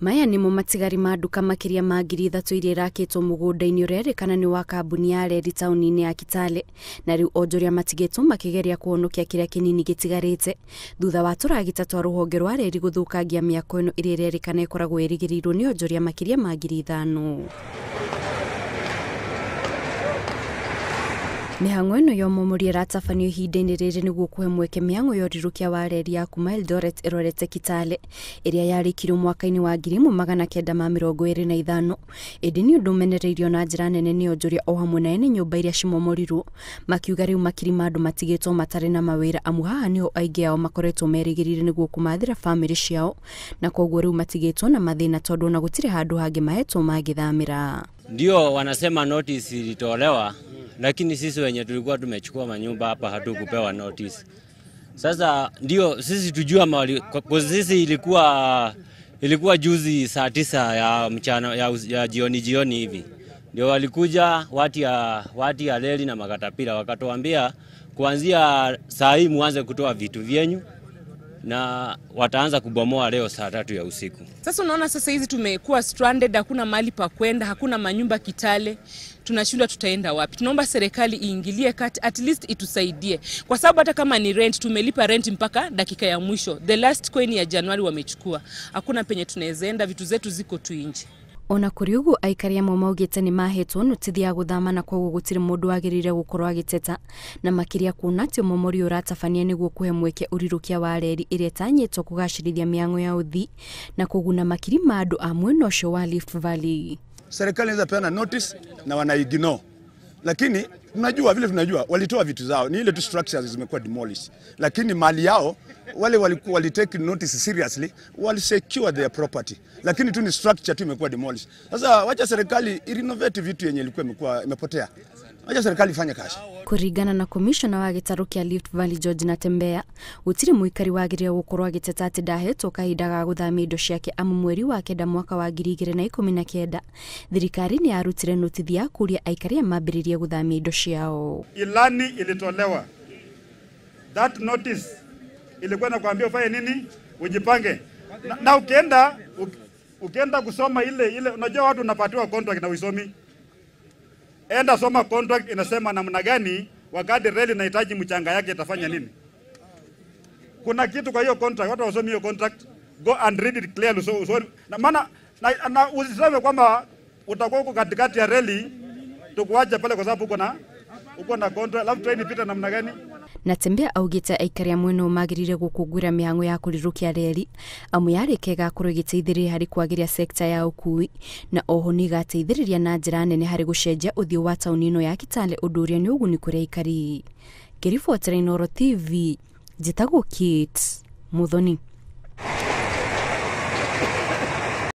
Maya nĩmo matigari ma nduka makĩria ma 3,000 iria irakĩtwo mũgũnda-inĩ ũrerĩkana nĩ wa kambuni ya reri taũni-inĩ ya Kitale, na rĩu onjoria matigĩtwo makĩgeria kũhonokia kĩrĩa kĩnini gĩtigarĩte thutha wa tũragita twa rũhonge rwa reri gũthũkangia mĩako ĩno ĩrĩa ĩrerĩkana ĩkoragwo ĩrigĩrĩirwo nĩ onjoria makĩria ma 5,000. Mĩhang'o ĩno ya ũmomori ĩratabanio ihinda-inĩ rĩrĩ nĩguo kũhe mweke mĩhang'o ya ũrirũkia wa reri ya kuma Eldoret ĩrorete Kitale ĩrĩa yarĩkirio mwaka-inĩ wa 1925, ĩndĩ nĩ ũndũ ũmenereirio na njĩra nene nĩ onjoria o hamwe na ene nyũmba iria cimomorirwo, makiuga rĩu makiri ma andũ matigĩtwo matarĩ na mawĩra amu haha nĩho aingĩ ao makoretwo merĩgĩrĩire nĩguo kũmathĩra bamĩrĩ ciao, na koguo rĩu matigĩtwo na mathĩna tondũ ona gũtirĩ handũ hangĩ mahetwo mangĩthamĩra. Ndio wanasema notice ilitolewa, lakini sisi wenye tulikuwa tumechukua manyumba hapa hatukupewa notice. Sasa ndio sisi tujua mali, kwa sisi ilikuwa juzi saa 9 ya mchana ya jioni hivi. Ndio walikuja wati ya reli na makatapila wakatuambia kuanzia saa hii muanze kutoa vitu vyenyu na wataanza kubomoa leo saa 3 ya usiku. Sasa unaona sasa hizi tumekuwa stranded, hakuna mahali pa kwenda, hakuna manyumba Kitale. Tunashindwa tutaenda wapi. Tunaomba serikali iingilie kati, at least itusaidie. Kwa sababu hata kama ni rent, tumelipa rent mpaka dakika ya mwisho. The last coin ya Januari wamechukua. Hakuna penye tunawezaenda, vitu zetu ziko tu nje. Ona kũrĩ ũguo aikari amwe maugĩte nĩ mahetwo notithi ya gũthama na koguo gũtirĩ mũndũ wagĩrĩire gũkorwo agĩteta, na makĩria kuona atĩ ũmomori ũratabania nĩguo kũhe mweke ũrirũkia wa reri ĩrĩa ĩtanyĩtwo kũgacĩrithia mĩhang'o ya ũthii na kũguna makiri ma andũ a mwena ũcio wa Rift Valley. Serikali inaweza peana notice na wana ignore, lakini tunajua vile tunajua walitoa vitu zao, ni ile tu structures zimekuwa demolished, lakini mali yao wale walikuwa walitake notice seriously, wali secure their property, lakini tu ni structure tu imekuwa demolished. Sasa wacha serikali irenovate vitu yenye ilikuwa imekuwa imepotea. Wacha serikali ifanye kazi. Kuringana na commissioner wa gĩtarũ kĩa Rift Valley George Natembeya, gũtirĩ mũikari wagĩrĩire gũkorwo agĩteta atĩ ndahetwo kahinda ga gũthamia indo ciake amu mweri wa 9 mwaka wa 2019 thirikari nĩ yarutire notithi ya kũria aikari mambĩrĩrie gũthamia indo ciao. Ilani ilitolewa, that notice ilikuwa inakuambia ufanye nini, ujipange. Na ukienda kusoma ile, unajua watu unapatiwa contract na uisomi. Enda soma contract inasema namna gani wakati reli inahitaji mchanga yake itafanya nini. Kuna kitu kwa hiyo contract, watu wasomi hiyo contract, go and read it clearly. So, na maana na usiseme kwamba utakuwa uko katikati ya reli tukuacha pale kwa sababu uko na contract, alafu train ipita namna gani. Natembeya augĩte aikari a mwena ũyũ magĩrĩire gũkũngũĩra mĩhang'o ya kũrirũkia reri amu yarĩkia ĩgakorwo ĩgĩteithĩrĩria harĩ kwagĩria sekta ya ũkuui, na oho nĩ ĩgateithĩrĩria na njĩra nene harĩ gũcenjia ũthiũ wa taũni ĩno ya Kitale, ũndũ ũrĩa nĩ ũguni kũrĩ aikari. Ngĩribotera Inooro TV, njĩtagwo Kate Muthoni.